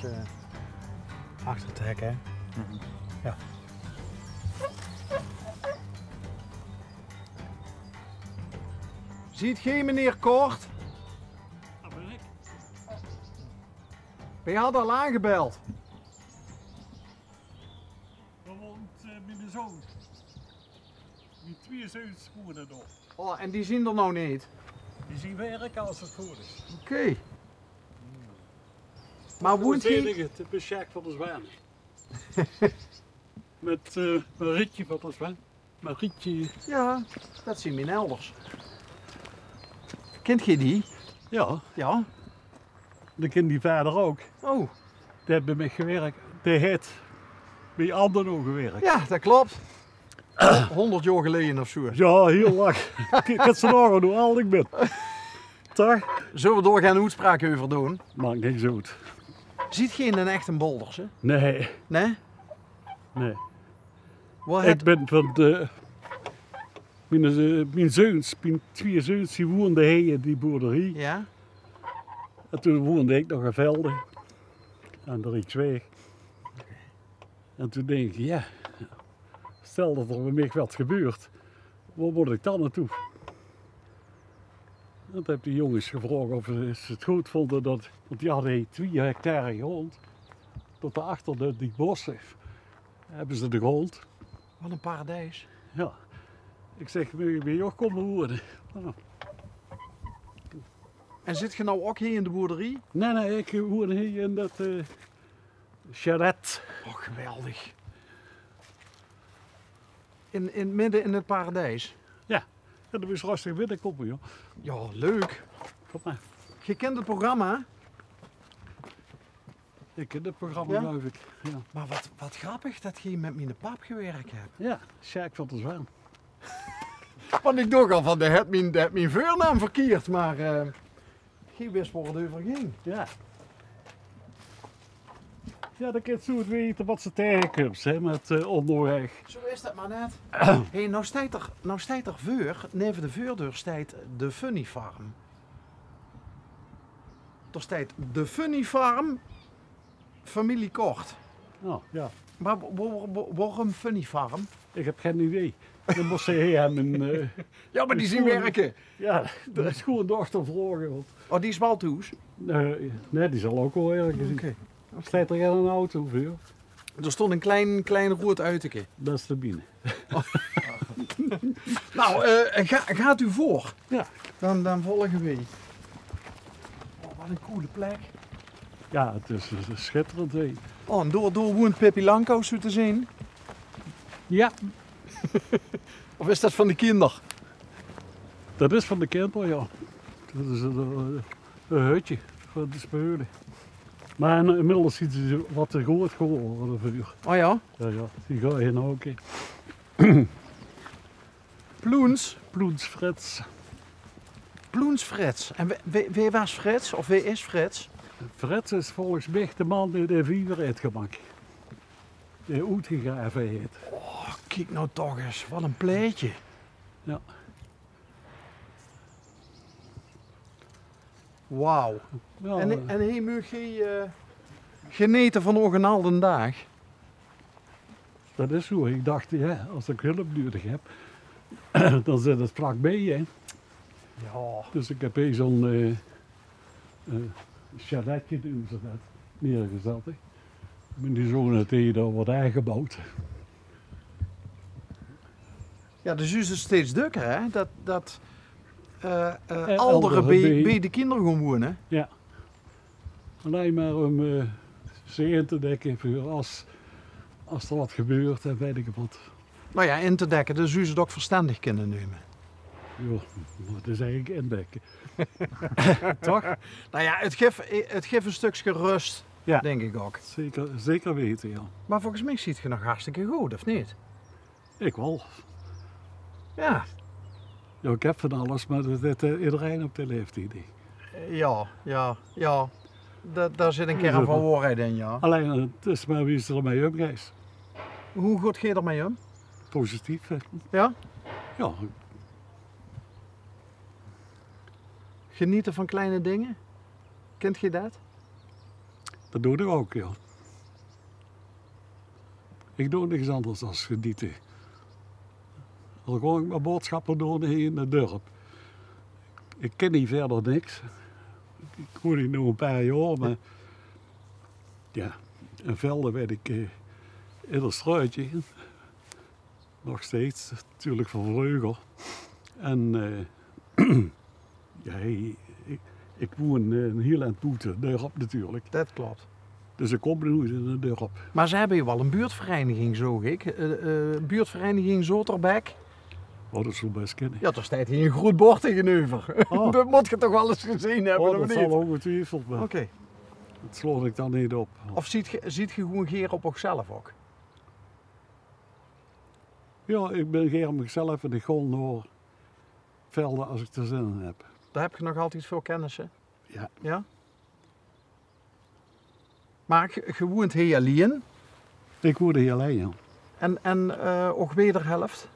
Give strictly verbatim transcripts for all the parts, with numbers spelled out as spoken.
Eh, achter het hek, hè? Ja. Ziet geej meneer Kort? Dat ben ik. Weej hadde al aangebeld. Dao woont, eh, miene zoon. Mien twieë zeuns woene dao. Oh, en die zien d'r now neet? Die zien werke as het good is. Oké. Maar woent geej... Zit besjek van de Zwaan. Met, eh, Marietje van de Zwaan. Marietje. Ja, dat zien mien elders. Kint geej die? Ja. Ja. Dat kint dien vader ouk. Oh. Dae het bie mich gewirk. Dae het bie Andeno gewirk. Ja, dat klop. Honderd jaor geleje of zoe. Ja, hiel lang. Ik, ik het ze nog hoe oud ik ben. Toch? Zulle we dao gein oetspraak euver doon? Maak niks oet. Ziet geej in echte Bolderse? Nee. Nee? Nee. Waor... Ik ben van de, mien, eh, mien zeuns, mien twieë zeuns, die woende hie in die boerderie. Ja? En toen woende ik nog in Velde. Aan de Rieksweg. En toen dink ik, ja, stel dat er bie mich wat gebeurt, wao mot ik dan naotoe? En toen heb ik die jonges gevraog of ze het good vonden dat, want die hadde hie twieë hectare grond, tot achter de, die bosse hebbe ze de grond. Wat een paradijs. Ja. Ik zeg, maag ik bie uch kome woene? Oh. En zit geej now ouk hie in de boerderie? Nee, nee, ik woen hie in dat, eh, chalet. Oh, geweldig. In, in midde in het paradijs? Ja. Ja, dan is rustig binnekomme, joh. Ja, leuk. Kom maar. Geej kint het programma? Ik ken het programma, ja, geluif ik. Ja. Maar wat, wat grappig dat geej met miene pap gewirk het. Ja, Sjaak van de Zwaan. Want ik dach al van, dae het mien, dae het mien veurnaam verkierd, maar, eh, geej wis wao het euver ging. Ja. Ja, dan kins se zoe het weite wat se taengekums, hè, met, eh, onderweg. Zoe is dat maar net. Hey, now steit er, now steit er veur, neve de veurdeur steit de Funny Farm. Dao steit de Funny Farm, familie Kort. Oh, ja. Maar wa-, wa-, wa-, waorum Funny Farm? Ik heb gein idee. Dan mos se hie hebben, eh, ja, maar die zien werke. Ja, de schoondochter vraoge, want... Oh, die is waal thoes? Eh, nee, die zal ouk waal ergens zien. Oké. Steit er gein auto veur? Er stond een klein, klein roed uiteke. Dat is de biene. Nou, eh, ga, gaat u voor. Ja. Dan, dan volge weej. Oh, wat een coole plek. Ja, het is, het is schitterend, hè. Oh, en dao, dao woent Pippi Langkous, zoe te zien. Ja. Of is dat van de kinder? Dat is van de kinder, ja. Dat is een, eh, een hutje veur te speule. Maar in-, inmiddels zien ze wat te groot gewore veur. Oh ja? Ja, ja. Die gaon hie now ouk in. Ploens? Ploens Frits. Ploens Frits. En wae, wae, wae waas Frits? Of wae is Frits? Frits is volges mich de man dae de viever het gemaak. Dae oetgegrave het. Oh, kiek now toch ens. Wat een plaetje. Ja. Wauw. Ja, en, eh, en hie mug geej, eh, genete van ouk en al den daag. Dat is zoe. Ik dach, ja, as ik hulp nudig heb, dan zit het vlakbij, hè. Ja. Dus ik heb hie zoe'n, eh, eh, chaletje, neume ze dat, neergezat, hè. Mien zoon het hie dao wat aangebouwd. Ja, dus is het steeds dukker, hè? Dat, dat, eh, eh, eldere eldere bie, bie, bie de kinder gaon woene. Ja. Allein maar um, eh, ze in te dekke veur as, as er wat gebeurt en weit ik wat. Nou ja, in te dekke, dus u ze het ouk verstendig kinne neume. Ja, maar het is eigelik indekke. Toch? Nou ja, het gif, het gif een stukske rust, ja, dink ik ouk. Zeker, zeker weite, ja. Maar volges mich ziet geej nog hartstikke good, of neet? Ik waal. Ja. Ja, ik heb van alles, maar dat het, eh, iedereen op de leeftied, dink ik. Ja, ja, ja. Da-, daar zit een kern van waarheid in, ja. Allein, eh, het is maar wie ze ermee umgeis. Hoe good geej ermee um? Positief, hè. Ja? Ja. Geniete van kleine dinge? Kint geej dat? Dat doon ich ouch, jao. Ich doon niks anders es geniete. Al gaon ich mer boodsjappe doon hie in 't dörp. Ich kin hie wiejer niks. Ich woon hie noe e paar jaor, mer jao, in Velde weit ich, eh, eder struutje. Nog steeds, natuurlik van vreuger. En, eh, jao, ich, ich woon, eh, e hiel eind boete 't dörp natuurlik. Det klop. Dus ich kóm noeit in 't dörp. Mer ze höbbe hie waal ein buurtvereiniging, zoog ich. Eh, eh, buurtvereiniging Zoterbek. Oh, det zów bès kinne. Jao, d'r steit hie ein groet bord taengeneuver. Oh. Det mót geer toch waal ins gezeen höbbe, of neet? Oh, det zal óngetwiefeld, mer oké, det sloot ich dan neet op. Of ziet geer, ziet geer gewoen gaer op uch zelf ouch? Jao, ich bin gaer op mich zelf en ich gaon nao Velde es ich d'r zin in höb. Dao höb geer nog altied väöl kennisse? Jao. Jao? Mer ge, geer woent hie allein? Ich woen hie allein, jao. En, en, eh, ouch wederhelf?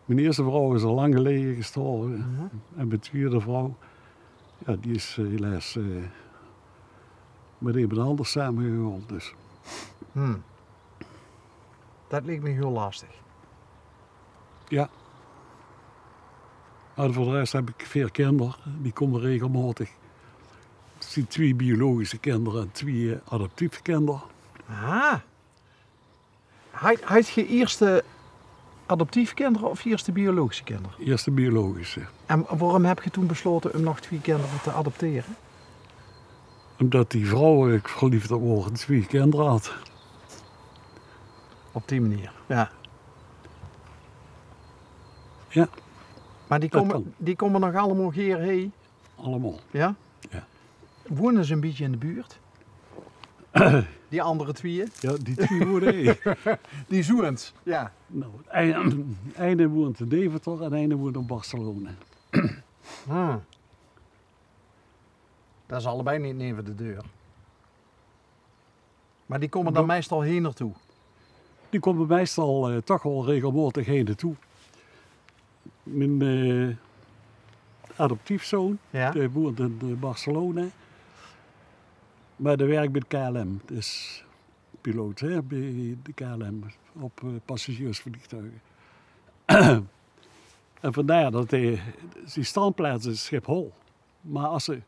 Mien ierste vrouw is al lang geleje gestorve. Mhm. En mien twiede vrouw, jao, die is, eh, helaas, eh, mit emes anders samegegaon, dus. Hm. Det liek mich hiel lastig. Jao. Mer veur de res höb ich veer kinder. Die kómme regelmaotig. 't Zien twieë biologische kinder en twieë adoptieve kinder. Aha. Haaj, haaj geer ierste adoptieve kinder of ierste biologische kinder? Ierste biologische. En waorum höb geer toen beslaote um nog twieë kinder te adoptere? Ómdet die vrouw, wo ich verleef op waor, twieë kinder haw. Op die meneer, jao. Jao. Mer die kómme, die kómme nog allemaol hie? Allemaol. Jao? Jao. Woene ze ein bietje in de buurt? Die anger twieë? Jao, die twieë woene hie. Die zoeëns, jao. Noe, eine, eine woent in Deventer en eine woent in Barcelona. Hm. Det is allebei neet neve de deur. Mer die kómme dan meistal hie naotoe? Die kómme meistal, eh, toch waal regelmaotig hie naotoe. Mien, eh, adoptiefzoon, dae woent in, eh, Barcelona. Mer dae wirk bie de K L M. Dae is piloot, hè, bie de K L M op, eh, passagiersvleegtuige. En vandaar det dae, zien standplaats is Schiphol. Mer es ze,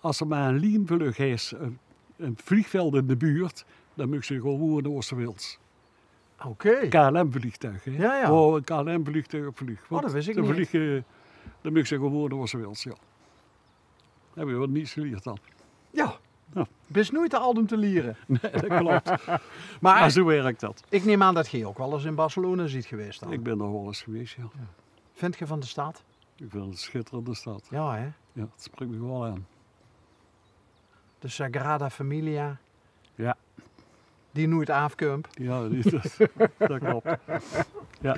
es ze mer ein lienvleug haet, ein, ein vleegveld in de buurt, dan maag ze gaon woene wo ze wils. Oké. K L M-vleegtuig, hè? Jao, jao. Wo ein K L M-vleegtuig op vleeg. Oh, det wis ich neet. Vleeg, eh, dan maag ze gaon woene wo ze wils, jao. Höb ich waat nuujs gelierd dan. Jao. Bis noeit te ald um te liere. Nae, det klop. Mer zoe wirk det. Ich num aan det geer ouch waal ins in Barcelona zeet gewaes dan. Ich bin dao waal ins gewaes, jao. Jao. Vindj geer van de stad? Ich vinj 't ein sjitterende stad. Jao, hè? Jao, 't sprik mich waal aan. De Sagrada Familia. Jao. Die noeit aafkump. Jao, die, det, det klop. Jao.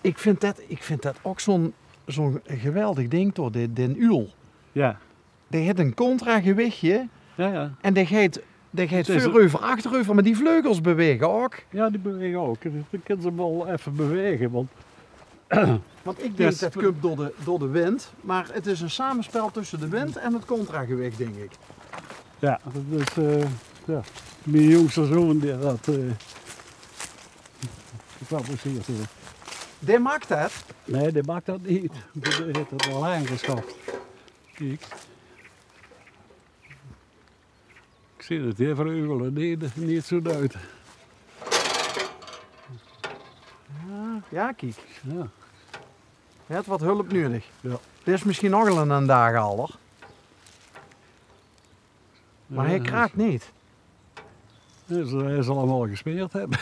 Ich vinj det, ich vinj det ouch zoe'n, zoe'n geweldig ding, toch, de, den uul. Jao. Dae haet ein contragewichtje. Jao, jao. En dae geit, dae geit veureuver, achtereuver, mer die vleugels bewege ouch. Jao, die bewege ouch. Dan kins se 'm waal effe bewege, want Want ich dink det kump door de, door de wind, mer 't is ein samespel tösse de wind en 't contragewicht, dink ich. Jao, det is, eh, jao. Mien jóngste zoon, dae haet, eh, gefabriceerd, hè. Dae maak det? Nae, dae maak det neet. Dae haet 't al aangesjaf. Kiek. Ich zeen det die vleugele neet, neet zoe duit. Jao, jao, kiek. Jao. Hae haet waat hulp nudig. Jao. Dae is mesjien nog al ein daag alder. Mer hae kraak neet. Jao, hae zal 'm waal gesmeerd höbbe.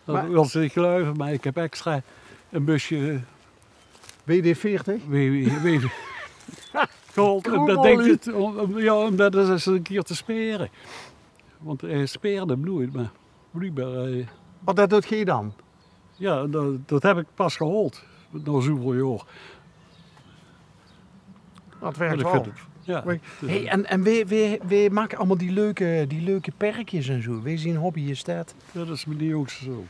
Det wils se neet geluive, mer ich höb extra ein busje W D veertig? W W W gehaold. Kroemolie. Jao, um det ins ein kier te smere. Want hae smeerde 'm noeit, mer bliekbaar, eh. Oh, det doot geer dan? Jao, det, det höb ich pas gehaold. Nao zoeväöl jaor. Det wirk waal. Hey, en, en wae, wae, wae maak allemaol die leuke, die leuke perkjes en zoe? Wae zien hobby is det? Jao, det is mien jóngste zoon.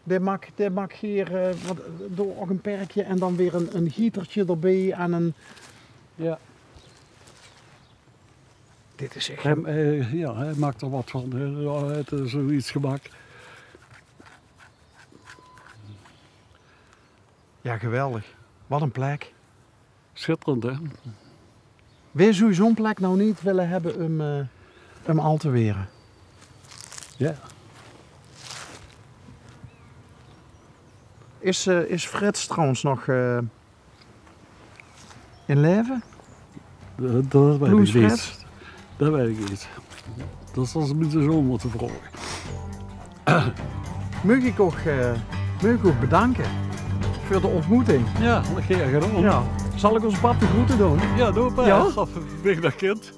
Dae maak, dae maak hie, eh, wat, door ouch e perkje en dan weer e, e gietertje d'rbie en e... Ja. Dit is ech... Hae, eh, ja, hae maak d'r wat van, hè. Ja, hae haet, eh, zoiets gemaak. Ja, geweldig. Wat 'n plek. Sjitterend, hè? Wae zów zoe'n plek noe neet wille höbbe um, eh, um al te waere? Ja. Is, eh, is Frits trouwens nog, eh, in laeve? Dat, dat weit ich neet. Loes Frits? Dat weit ich neet. Dat zal ze miene zoon mótte vraoge. Maag ich ouch, eh, maag ich ouch bedanke veur de ontmoeting. Ja, gaer gedaon. Ja. Zal ich ós pap de groete doon? Ja, doot mer. Ja? Of ich dat kind.